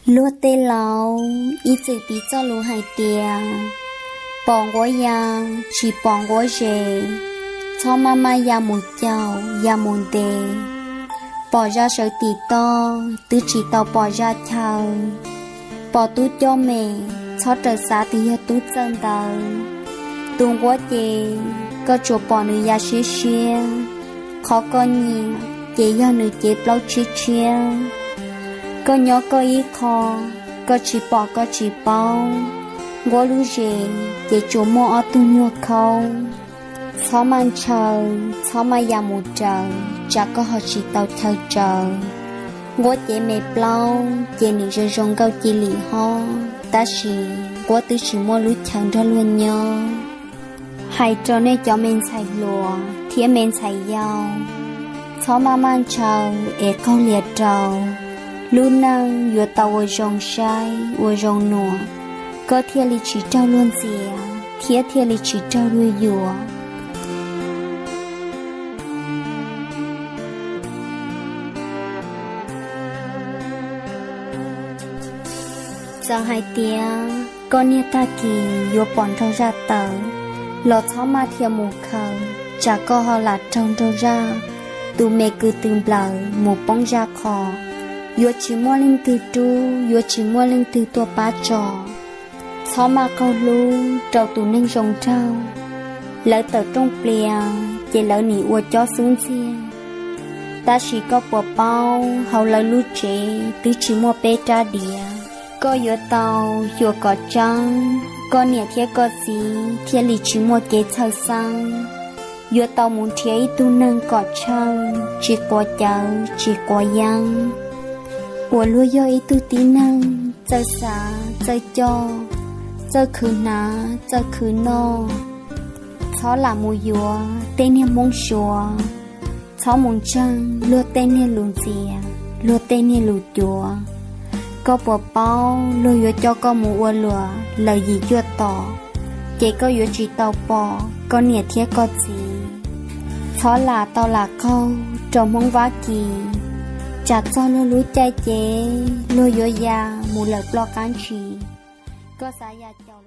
Luag tej laus ib txwm piv txoj lus hais tias, pom nquab ya, tsis pom nquab zes. Txhob maj maj ya mus caum ya mus ntes. Pom zaj sawv tim toj twb tsis tau pom zaj chaw. Pom tub coj mem, txhob raws xav tias yog tub txawj ntawd. Tus nquab ces koj tsuas pom nws ya siab siab. Qhov koj nyiam ces yog nws cev plaub tsib tshiab. Koj nyob koj ib qho, koj tsis pom koj tsis paub. Nquab lub zes ces tsuas muaj ob tug nyuag khaub. Txhob maj ntshaw, txhob maj ya mus raws, tsam koj ho tsis tau chaw tsaws. Nquab cev me plaub ces nws zoo zoo nkauj cia li hlob, tab sis nquab twb tsis muaj lub chaw nrog luag nyob. Hais rau nej cov me ntxhais hluas thiab me ntxhais yau, txhob maj maj ntshaw es qaug lias rau. Lub neej yuav tau ua zoo saib ua zoo nuam, koj thiaj li tsis raug luag ntxias thiab thiaj li tsis raug luag yuam. Txawm hais tias koj niag tag kis yuav pom nraug zaj tawm, los txhob maj dhia mus khaws, tsam koj ho lam raug nraug zaj tus me kwv tw nplawm mus poob zaj qho. Yuav tsis muaj leej twg rub, yuav tsis muaj leej twg tuaj pab tso. Txhob maj qaug hlub rau tus neeg zoo nraug. Lawv tawm rooj plias ces lawv nim ua cob xub ntxiag. Tab sis koj puas paub hauv lawv lub tsev twb tsis muaj peb rab diav. Koj yuav tau xyuas kom tseeb, koj niam thiab koj txiv thiaj li tsis muaj kev txhawj xeeb. Yuav tau mus nrhiav ib tug neeg kom tshawj, tsis quav cawv tsis quav yeeb. Uas luag yog ib tug tib neeg txawj xav txawj coj, txawj khwv hnav txawj khwv noj. Txhob lam mus yuav tej niag Hmoob Suav. Txhob mus ntseeg luag tej niag lus ntxias, luag tej niag lus cuav. Koj puas paub luag yuav coj koj mus ua luam lawm yim cuaj tom, ces koj yuav tsis tau pom koj niam thiab koj txiv. Txhob lam tau lam qaug rau Hmoob Vab Kis, tsam txog luag lub caij ces luag yuav ya mus lawm ploj qab ntshis. Koj xav ya caum